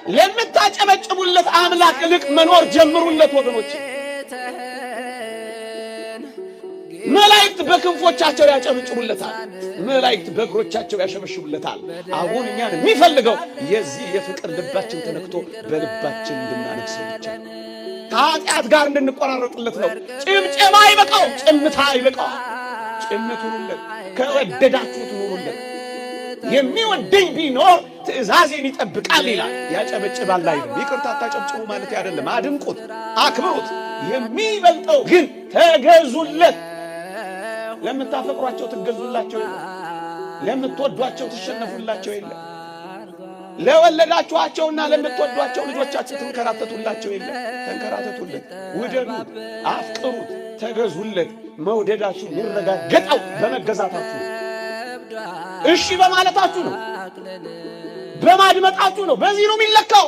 ለምታጨበጭቡለት አምላክ ይልቅ መኖር ጀምሩለት ወገኖች። መላእክት በክንፎቻቸው ያጨበጭቡለታል። መላእክት በእግሮቻቸው ያሸበሽቡለታል። አሁን እኛን የሚፈልገው የዚህ የፍቅር ልባችን ተነክቶ በልባችን እንድናነግሰው ብቻ ከኃጢአት ጋር እንድንቆራረጥለት ነው። ጭምጭማ አይበቃው፣ ጭምታ አይበቃው። ጭምት ሁኑለት፣ ከወደዳችሁት ኑሩለት። የሚወደኝ ቢኖር ትእዛዜን ይጠብቃል ይላል። ያጨበጭባል አይልም። ይቅርታ አታጨብጭቡ ማለት አይደለም። አድንቁት፣ አክብሩት። የሚበልጠው ግን ተገዙለት። ለምታፈቅሯቸው ትገዙላቸው የለ፣ ለምትወዷቸው ትሸነፉላቸው የለ፣ ለወለዳችኋቸውና ለምትወዷቸው ልጆቻችሁ ትንከራተቱላቸው የለ። ተንከራተቱለት፣ ውደዱት፣ አፍቅሩት፣ ተገዙለት። መውደዳችሁ የሚረጋገጠው በመገዛታችሁ ነው። እሺ በማለታችሁ ነው። በማድመጣችሁ ነው። በዚህ ነው የሚለካው።